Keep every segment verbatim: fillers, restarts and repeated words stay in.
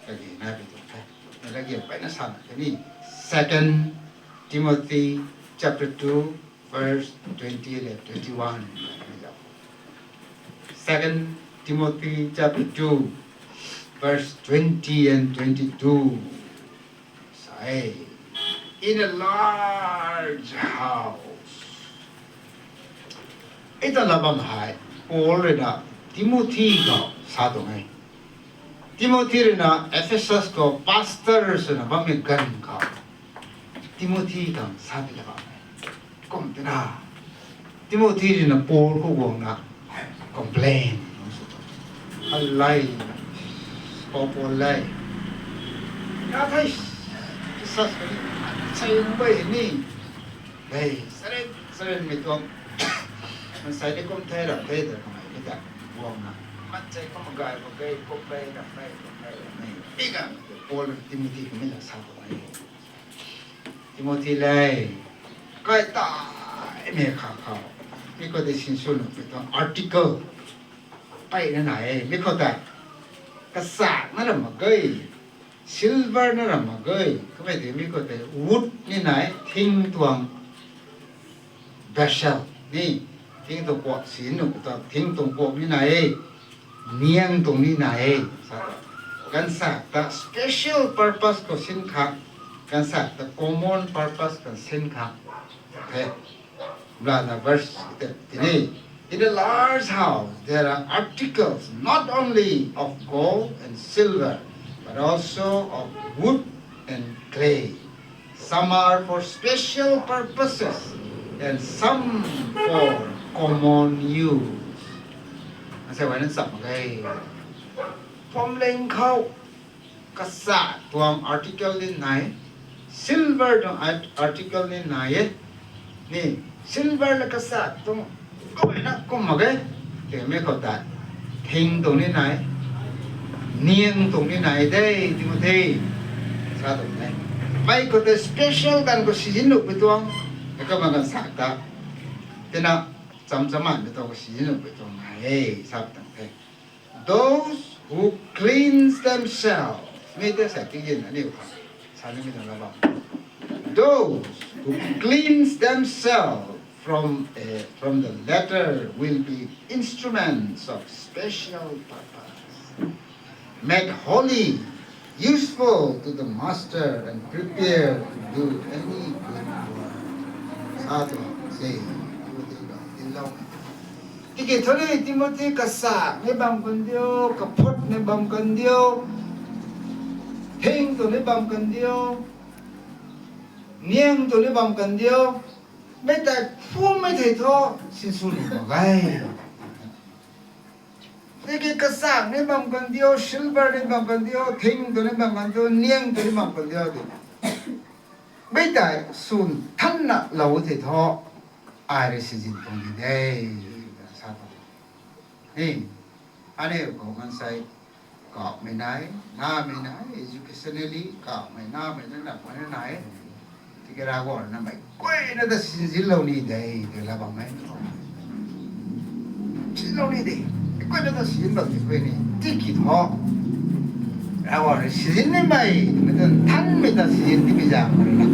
Kagi nai pi tuang the. Nai lagi mpeyna sana kani. Second Timothy chapter two, verse twenty and twenty-one. Second Timothy chapter two, verse twenty and twenty-two. Sa e, in a large house. Ita la bam hei, Paul rui na Timothy khou sa tuang e. Timothy rui na Ephesus khou pastor swna bammei ganv khou, Timothy khang sa pi la bam e. Kum tina, Timothy rui na Paul khou guangna complain nung sw tuang. Alei, Paul, Paul lei, na thei, Ephesus khou ni, sei nung bai ni, hei, saren, sarenmei tuang, mansei ni kum the, ram the, ta kamei ni ta guangna, mansei kum gay, kum gay, kum gay, ram gay, kum gay, ram gay. Pi ganv Paul Timothy khou mi la sa tuang e. Timothy le, kai taimei kha khou, mi khou tei sinsw nuh pi tuang article peyna nai e, mi khou tei. Kachak na ram mak ge, silver na ram mak ge, kamei tei mi khou tei wood ni nai, thing tuang vessel ni, thing tuang kuak si nuh pi tuang, thing tuang kuak ni nai e, niang tuang ni nai e, sa tuang. Ganvsaekc ta special purpose khou sin khang, ganvsaekc ta common purpose khou sin khang the. Lana verse tei tini, in a large house there are articles not only of gold and silver, but also of wood and clay. Some are for special purposes and some for common use. Asei wai na cham mak ge. Phwamling khou kachak tuang article ni nai, silver tuang art-, article ni nai e. Ni, silver le kachak tuang kumna kum mak ge. Tei mi khou tei, thing tuang ni nai, niang tuang ni nai de, Timothy. Sa tuang e. Mei khou tei special ganv khou sizin nuh pi tuang, e kumna ganvsaekc ta, tina, cham cham man pi tuang khou sizin nuh pi tuang nai e, sa tuang the. Those who cleanse themselves. Mi tei sa tingin aniu khang sa nimei tuang la bam. Those who cleanse themselves from, eh, from the letter will be instruments of special purpose, made holy, useful to the master, and prepared to do any good work. Sa tuang se, Timothy khou dinlou. Tiki thu ni Timothy kachak ni bam kan diu, kaphut ni bam kan diu, thing tu ni bam kan diu, niang tu ni bam kan diu, mei tei phumei thei thu sinsw nuh mak ge. Tiki kachak ni bam kan diu, silver ni bam kan diu, thing tu ni bam kan diu, niang tu ni bam kan diu di, mei tei sw nthanna lou thei thu, ai rui sizin tuang di de, sa tuang. Ni, aniu khou maansei kauhmei nai, namei nai, educationally kauhmei, namei na, namei na nai. Tiki Ravguangc rui na mei guayna ta sizinlou ni de, tei la bam e. Sizinlou ni de, mei guayna ta sizin bam ni guay ni. Tiki thu, Ravguangc rui sizin nimei, mei ta nthanmei ta sizin tipi zaeng khou rui na,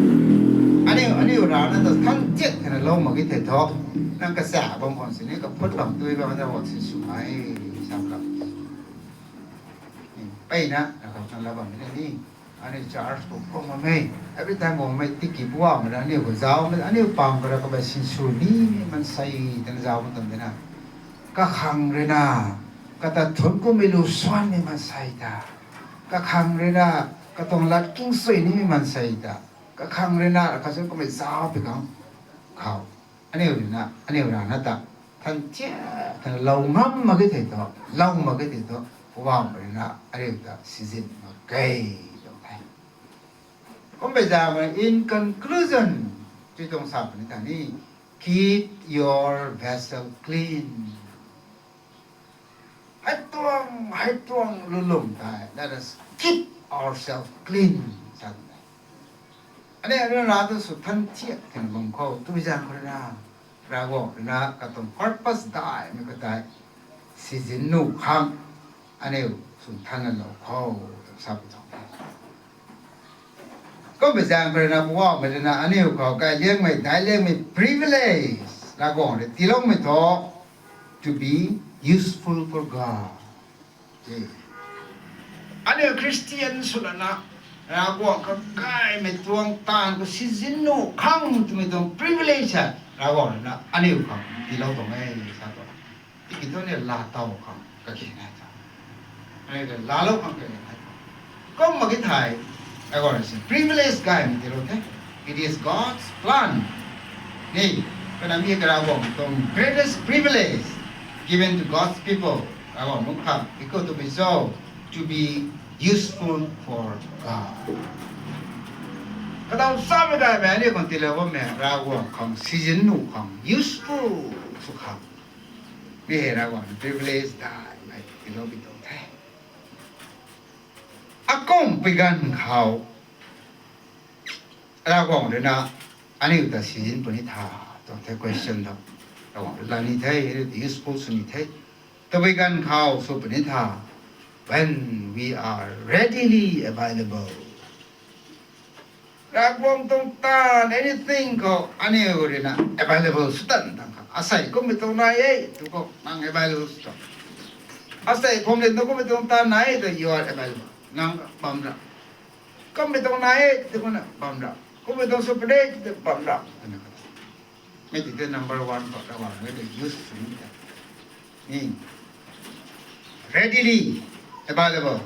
aniu, aniu rana ta nthan tiat thena lou mak ge thei thu, nang kachak bam khwan sini, kaphut bam tui bam ta wat si sw e, sa la. Mpeyna rakhou kan la bammei na ni, aniu church khou kum bammei, every time guangmei tiki puamei na aniu khou zaumei, aniu pam khou ra kamei sinsw nimei maansei tana zauc bam tam de na. Kakhang rui na, kata thun kummei lu swanmei maansei ta, kakhang rui na, katuang lat king sui nimei maansei ta, kakhang rui na, kakhang sui kummei zauc pi khang khou, aniu rui na, aniu rana ta nthan tiat thena lou ngam mak ge thei thu, lou mak ge thei thu, Poubauhmei rui na aniu ta sizin mak ge, tuang the. Kumbei zaeng rui in conclusion, tui tuang sa puni ta ni, keep your vessel clean. Hei tuang, hei tuang lulum tei, let us keep ourselves clean, sa tuang the. Aniu rui na ta sw nthan tiat thena bam khou, tui zaeng khou rui na, Ravguangc rui na katuang purpose daihmei khou tei sizin nuh khang, aniu sw nthanna lou khou, sa pi tuang. Kummei zaeng khou rui na, Poubauhmei rui na aniu khou kailiangmei, daicliangmei privilege Ravguangc rui tiiloumei thu, to be useful for God. Aniu Christian sw lana, Ravguangc khou gaymei tuang taanv khou sizin nuh khang twmei tuang privilege hei Ravguangc rui na aniu khou tiilou tuang e sa tu. Tiki thu ni laa tow khang kage nai tho. Aniu laalou khang kage nai tho. Kum mak ki thei, Ravguangc rui si privilege gaymei tiilou the. It is God's plan. Ni, kana mi ka Ravguangc tuang greatest privilege given to God's people. Ravguangc nunc khang, because to be so, to be useful for God. Kadaw samei gaymei aniu khang tiilou bammei, Ravguangc khang sizin nuh khang useful sw khang. Mi hei Ravguangc privilege daihmei tiilou bi tuang the. Akumhpui ganv khou Ravguangc rui na aniu ta sizin puni tha tuang the question ta. Ravguangc rui la ni the, aniu ta useful sw ni the. Tabui ganv khou sw puni tha, when we are readily available. Ravguangc tuang taanv, anything khou aniu rui na available sw tan tang kha. Asei kummei tuang nai e, tu khou nang available sw tan. Asei phwamling tu kummei tuang taanv nai e, tu you are available. Nang bam ra. Kummei tuang nai e, tu khou na bam ra. Kummei tuang sw puni, tu bam ra. Mei ti the number one khou Ravguangc rui na use sw ni ta. Ni, readily available.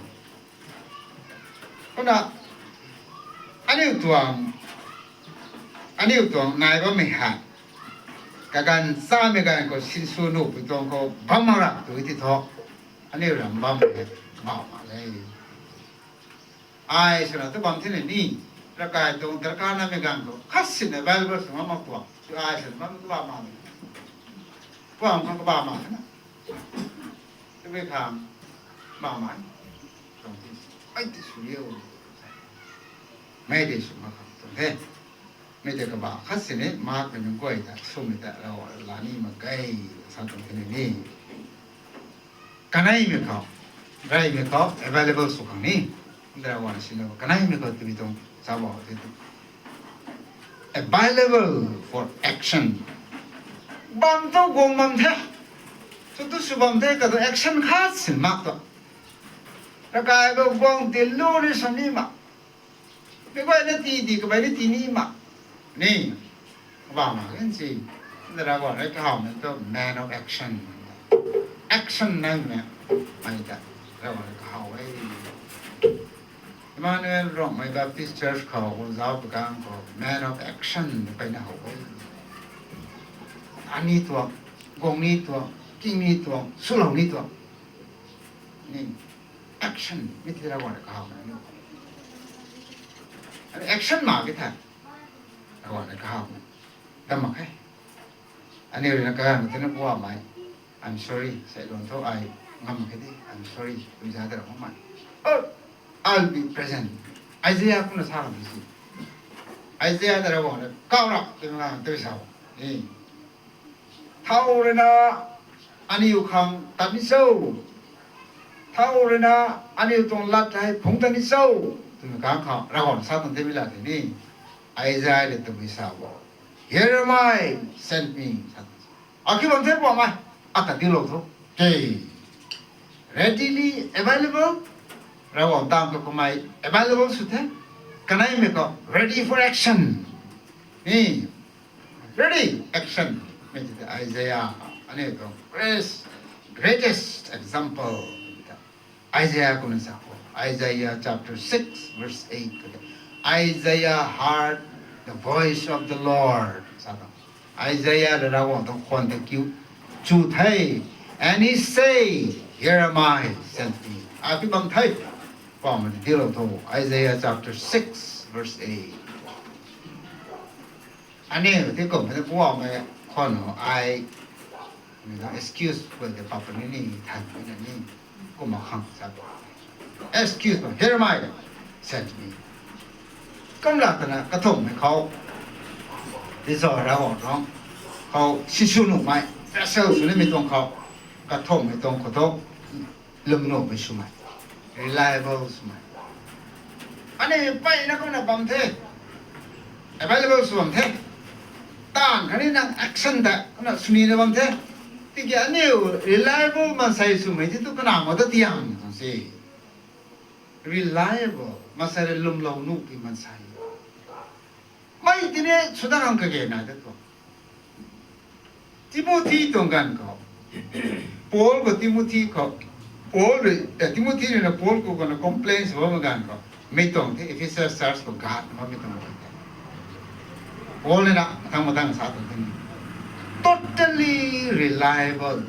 Kumna, aniu tuang, aniu tuang nai bammei hei, kaganv chamei ganv khou sinsw nuhpui tuang khou bam mak ra tu ti thu, aniu ram bam hei, bam mak le. Ai swna tu bam thina ni, ravkai tuang darkar namei ganv khou khat sina available sw ngam mak tuang, tu ai swna bam tu bam mak le. Puam khang kabam mak na. Tabui khang bam mak. Tuang ti, ai ti sw liu. Mei tei sw mak khang tuang the. Mei tei kaba khat sini, mak pei nunc guay ta, swmei ta, Ravguangc la ni mak ge, sa tuang the ni. Kaneimei khou, reymei khou, available sw khang ni. Ravguangc sina kaneimei khou tabui tuang sa bam the tu. Available for action. Bam tu guang bam the. Sw tu sw bam the, katu action khat sin mak tu. Ravkai khou guang ti lu ni sa ni mak. Mei guay na ti di, kamei ni ti ni mak. Ni, kabam mak kan si. Ravguangc rui kahawmei tu man of action. Action naimei, mei ta Ravguangc rui kahaw e. Emmanuel Rongmei Baptist Church khou, Oja Pakang khou, man of action mpeyna how e. Ani tuang, guang ni tuang, king ni tuang, swlou ni tuang. Ni, action, mi ti Ravguangc rui kahawmei ni. Action mak ki the, Ravguangc rui kahawmei. Dam mak khe. Aniu rui na kaganv tina Poubauhmei, I'm sorry, sei luan tho ai ngam mak khe de, I'm sorry, twmei za ta ra mak mei. Oh, I'll be present. Isaiah kumna sa kan si. Isaiah ta Ravguangc rui kaw ra twmei ganv tei sa. Thow rui na aniu khang tat ni cho? Thow rui na aniu tuang lat hei phungc tat ni cho? Twmei ganv khou Ravguangc sa tan tei mi la tei ni. Isaiah rui tabui sa bo. Here am I, send me. Akhi bam the Poubauhmei, ata diulou tho. Readily available. Ravguangc taanv khou kamei available sw the. Kaneimei khou ready for action. Ni, ready, action. Mei ti the Isaiah, aniu tuang greatest, greatest example. Isaiah kumna sa khou, Isaiah chapter six, verse eight khou tei, Isaiah heard the voice of the Lord. Sa ta, Isaiah rui Ravguangc tuang khwan ta kiu chu the, and he say, Here am I, send me. Akhi bam the, Poubauhmei ta diulou tho. Isaiah chapter six, verse eight. Aniu ti kum hei Poubauhmei khwan o ai, excuse guay tei pap puni ni, than puni ni, kumna khang sa. Excuse me, here am I, send me. Kumna twna kathumhmei khou, ti cho Ravguangc tuang khou sinsw nuhmei, vessel sw nimei tuang khou, kathumhmei tuang khou thu, lwmnuhmei swmei, reliable swmei. Aniu peyna kumna bam the. Available sw bam the. Taanv khatni nang action ta kumna swnina bam the. Tiki aniu reliable maansei swmei ti tu kana ma ta tiang tuang se. Reliable, maansei rui lwmlou nuh pi maansei. Mei tini sw dat khang kage na de tu. Timothy tuang ganv khou, Paul khou Timothy khou, Paul rui, eh, Timothy rui na Paul khou kana complain sw bammei ganv khou, mi tuang the Ephesus church khou God bammei tuang the. Paul rui na mathang mathang sa tuang the, totally reliable.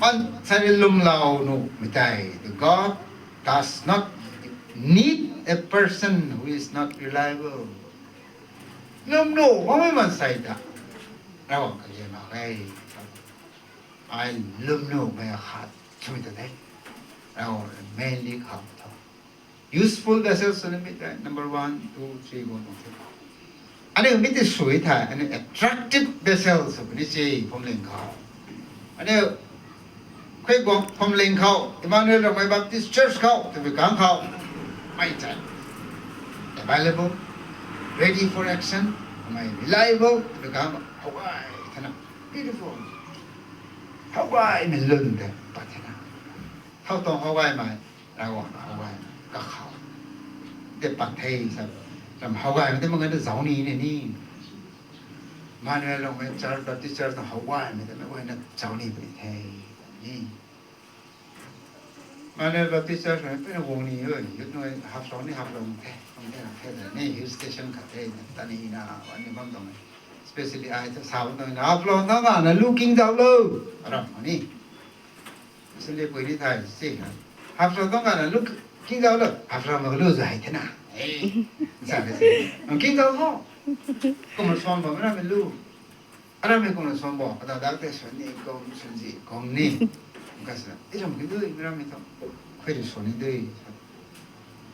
Maansei rui lwmlou nuhmei tei, the God does not need a person who is not reliable. Lwmlou bammei maansei ta Ravguangc kage mak e. Ai lwmloumei akhat swmei ta the. Ravguangc mainly khou tho. Useful vessels sw nimei tei number one, two, three guang tuang the. Aniu mi ti sw thei, aniu attractive vessels sw ni se phuamling khou. Aniu khui guang phuamling khou, Emmanuel Rongmei Baptist Church khou twmei kang khou, mei tei available, ready for action, mei reliable twmei kang khou, how gay thena, beautiful, how gaymei lun de pat thena. Thow tuang how gaymei, Ravguangc how gay kakhou de pat the sa, ram how gaymei tei mak gana zauc ni ne ni. Emmanuel Rongmei Church, Baptist Church na how gaymei tei mak gana zauc ni puni the ni. Emmanuel Baptist Church na peyna guang ni, oi, youth nui Haflong ni Haflong the, kum the na the ni, hill station khat the, ta ni na, ani bam tuang e. Especially ai ta sa bam tuang e, Haflong tuang gana lu kingzauc lo, aram ni. Especially pui ni thei si na, Haflong tuang gana lu kingzauc lo, Haflong mak lu zai the na. Sa ka si, kingzauc ho. Kumna suan bammei rammei lu. Arammei kumna suan bo, kata dak tei swan ni kum, swan zi kum ni. Ka sa, i ram ki dui, mi rammei tuang. Khui rui swan ni dui.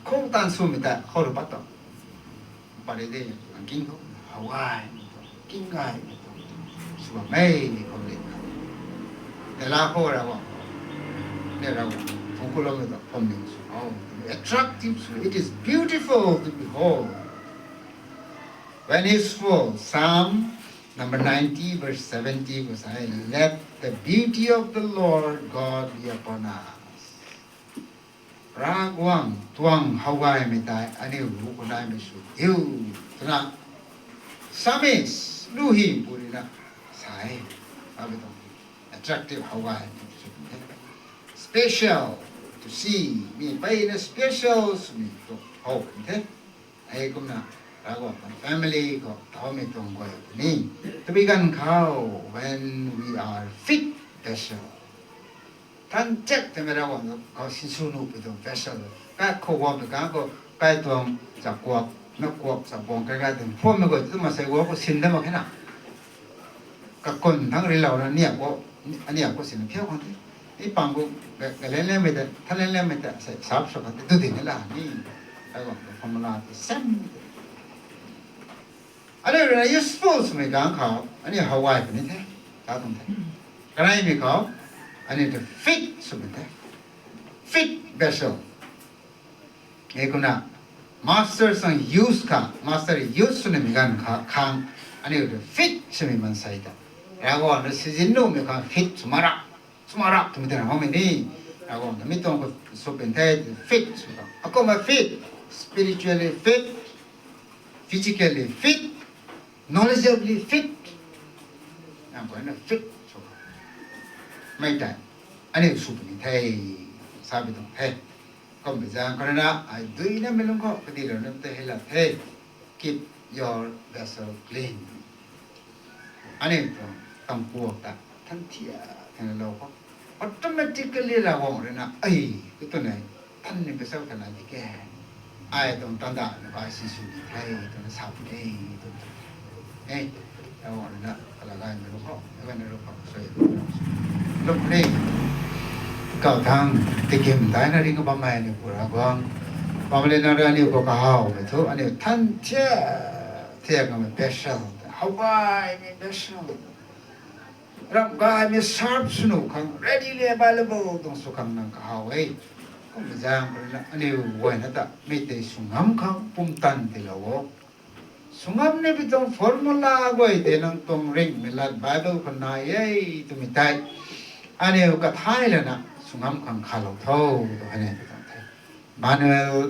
Khou taanv swmei ta, khou rui pat tuang. Pat rui de, ang king khou, how gaymei tuang, king gaymei tuang. Sw bammei ni khou le. Tei la khou Ravguangc, ne Ravguangc, thungc kuloumei tuang phuamling sw, how attractive sw, it is beautiful to behold. When it's full, Psalm number ninety, verse seventy khou sa e, let the beauty of the Lord God be upon us. Ravguangc tuang how gaymei tei aniu ruc khou naimei sw diu twna Psalmist lu hi pu rui na sa e. Abe tuang attractive how gaymei sw the. Special to see, mi peyna special swmei tu how the. Hei kumna Ravguangc tuang family khou thaumei tuang guay puni. Tabui ganv khou, when we are fit vessel, than chek twmei Ravguangc khou sinsw nuh pi tuang vessel. Kai khou guangmei kang khou, kai tuang chakuak, nakuak, chabuang kai kai tuang phuammei guay tu maansei guay khou sin de mak khe na. Kakun thangc rilouna aniak khou, aniak khou sin phiau khang the. I pang khou, ga, galen lenmei ta, than len lenmei ta, sa, sap sw khang the, tu di ni la ni. Ravguangc tuang formula ta sem. Aniu rui na useful swmei kang khou, aniu how gay puni the, ta tuang the. Kaneimei khou, aniu ta fit swmei the. Fit vessel. E kumna, master sang use kha, master use swnimei ganv kha, khang, aniu ta fit swmei maansei ta. Ravguangc rui sizin nuhmei khang fit sw mak ra, sw mak ra twmei ta na houmei ni. Ravguangc ta mi tuang khou sw pun the, fit sw ta. Akumna fit, spiritually fit, physically fit, knowledgeably fit. Nang khou na fit sw. Mei tei, aniu sw puni the, sa pi tuang the. Kumpui zaeng khou rui na, ai duinamei lungc khou, kadilou na tei hei la the. Keep your vessel clean. Aniu tuang, tangpuak ta, than thiak, thanlou khou. Automatically Ravguangc rui na, ai, katu nei, than ni vessel khat nai di ke. Ai tuang tanda na bai sinsw di the, twna sa puni, tw. E, Ravguangc rui na, kala gaymei lungc khou, gaymei lungc khou, sui. Lungc puni. Kau thang, tikim daina ring bammei aniu khou Ravguangc. Bammei le na rui aniu khou kahawmei thu, aniu than thiak, thiak ngammei vessel, how gaymei vessel. Ram gaymei serve sw nuh khang, readily available tuang sw khang nang kahaw e. Zaeng khou rui na aniu guayna ta mi tei sw ngam khang pumtan tiilou o. Sw ngam ni pi tuang formula guay tei nang tuang ringhmei lat Bible khou nai e twmei tei aniu kathay lana sw ngam khang khalou tho, tw hei ni tw tuang the. Manuel